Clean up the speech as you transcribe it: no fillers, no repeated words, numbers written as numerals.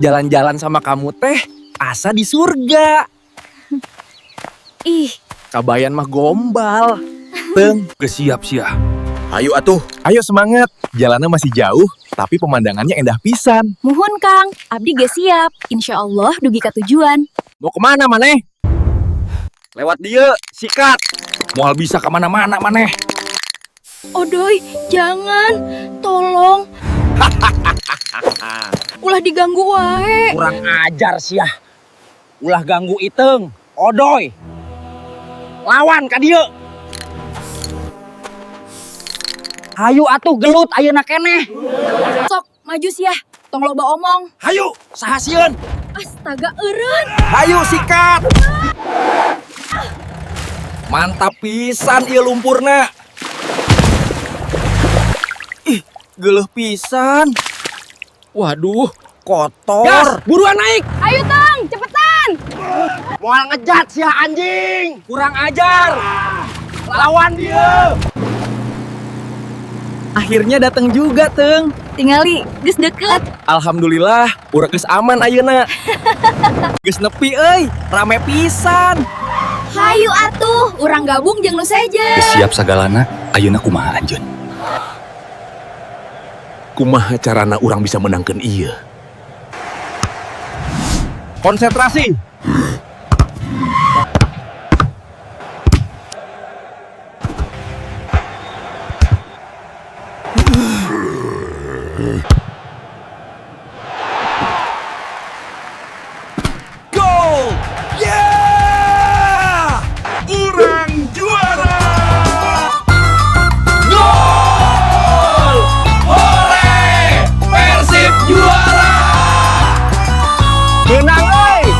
Jalan-jalan sama kamu teh asa di surga. Ih, Kabayan mah gombal. Teng, Geus siap sia. Ayo atuh. Ayo semangat. Jalannya masih jauh, tapi pemandangannya indah pisan. Muhun, Kang, abdi ge siap. Insya Allah dugi ka tujuan. Mau kemana maneh? Lewat dieu, sikat. Moal bisa kemana-mana maneh. Odoy, jangan. Tolong. Ulah diganggu wae. Kurang ajar sia. Ulah ganggu Iteung. Odoy. Lawan ka dieu. Hayu atuh, gelut ayeuna keneh. Sok, maju sia. Tong loba omong. Hayu, saha sieun? Astaga, eureun. Hayu sikat. Mantap pisan ieu lumpurna. Ih, geuleuh pisan. Waduh, kotor. Gas, buruan naik. Ayo, Tang, cepetan. Moal ngejat sia, anjing. Kurang ajar. Lawan dia. Akhirnya datang juga, Teng. Tingali, geus deket. Alhamdulillah, urang geus aman ayeuna. Geus nepi euy, rame pisan. Hayu atuh, urang gabung jeung nu sejen. Geus siap sagalana, ayeuna kumaha anjeun? Kumaha carana urang bisa menangkan ieu? Konsentrasi.